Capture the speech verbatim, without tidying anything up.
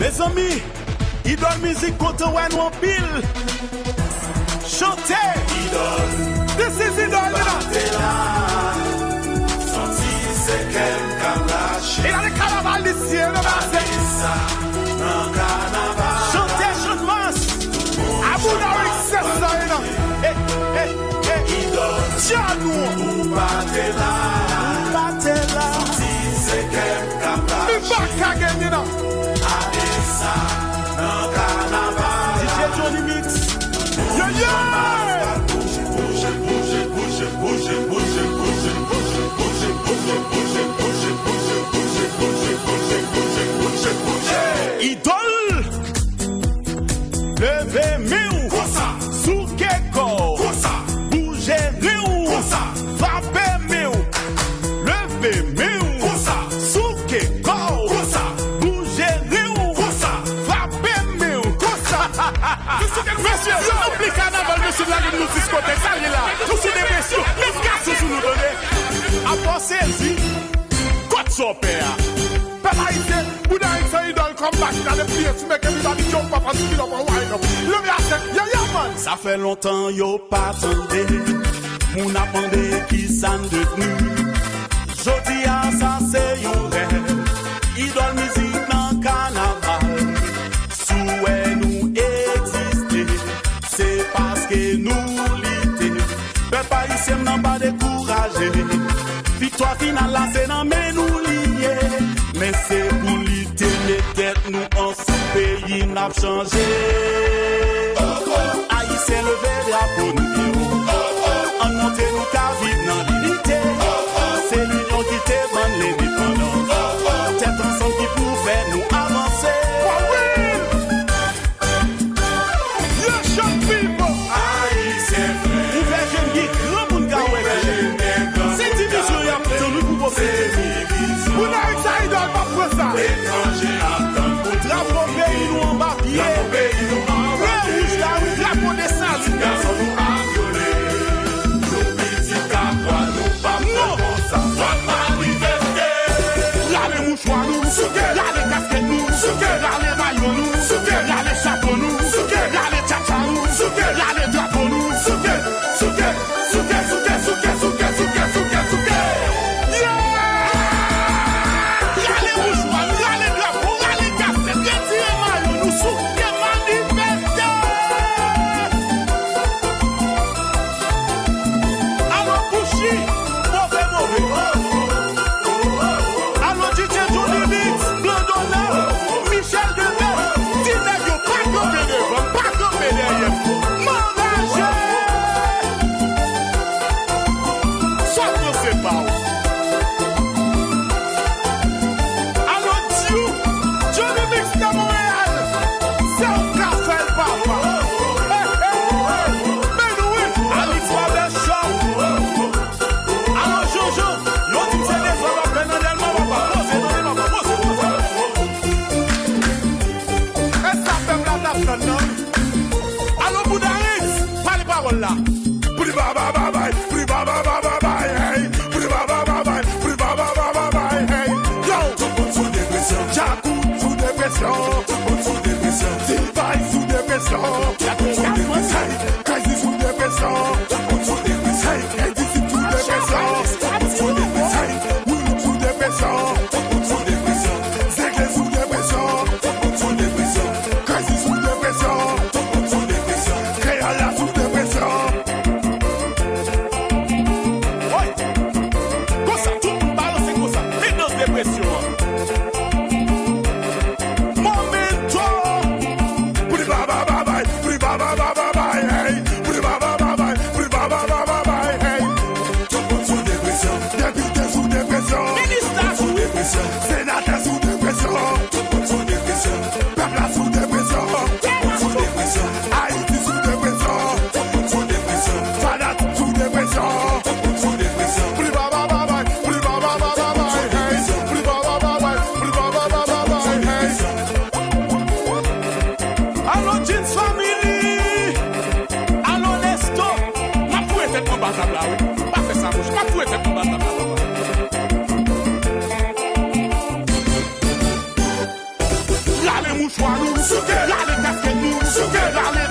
Mezanmi, Idol Mizik kontan wè nou anpil. Chante! This is Idol, you know. E gade kanaval this year, you know what I'm saying? Chante, chante mas. Abou Darik, se sa, you know. Hey, hey, hey. Idol. Tchadou. Ou pa te la. Ou pa te la. Ti se kè m ka pa. Li pa ka genyen, non. Adesa nan kanaval. D J Johnny Mix. Yeah, yeah. Idol. Leve men w. Konsa. Souke kò w. Konsa. Bouje ren w. Konsa. Frape men w. Leve men w. Konsa. Souke kò w. Konsa. Bouje ren w. Konsa. Frape men w. Konsa. Mesye, nou pli kanaval, mesye, lage nou diskotèk, sa li la. Nou sou depresyon, met gason sou nou, tande. Apa sezi. Kot sa w pè a? Pèp ayisyen, Bouda Ink se idòl, comeback, gade pliye, si meke viva di Joe Papa, si kilo pran wine up. Leve a tèt, yeah, yeah, man. Sa fè lontan yo pa tande. Moun ap mande kisa n devni. Jodi a, sa se yon rèv. Idòl mizik nan kanaval. Si w wè nou egziste, se paske nou lite. Pèp ayisyen m nan pa dekouraje. Viktwa final la se nan men nou li ye. Men se pou lite met tèt nou ansanm, peyi n ap chanje. Ayisyen leve drapo nou pi wo. Ann montre nou ka viv nan linite. Se linyon ki te ban n lendepandans. Tèt ansanm ki pou fè nou avanse. Young people! Ayisyen frè. Ouvè je n, gen granmoun ka wè je n. Se divizyon y ap tann wi pou pwoblèm. Pou n Ayiti, Ayidòl p ap pran sa. Etranje ap tann pou drapo peyi nou anba pye. Drapo peyi nou anba pye. Flè wouj la wi, drapo Desalin. Gason nou ap vyole. Nou pitit Kapwa, nou p ap fè konsa. Fòk nou rive. Rale mouchwa nou, souke. Rale kaskèt nou, souke. Rale mayo nou, souke. Rale chapo nou, souke. Rale tchatcha nou, souke. Rale drapo nou, souke. Souke, souke, souke. Yeah! Rale mouchwa nou, rale drapo, rale kaskèt, retire mayo nou, souke, manifeste! Alo Pushy, move, move. Alo D J Johnny Mix, blan Wa nou souke, rale kasket nou souke, rale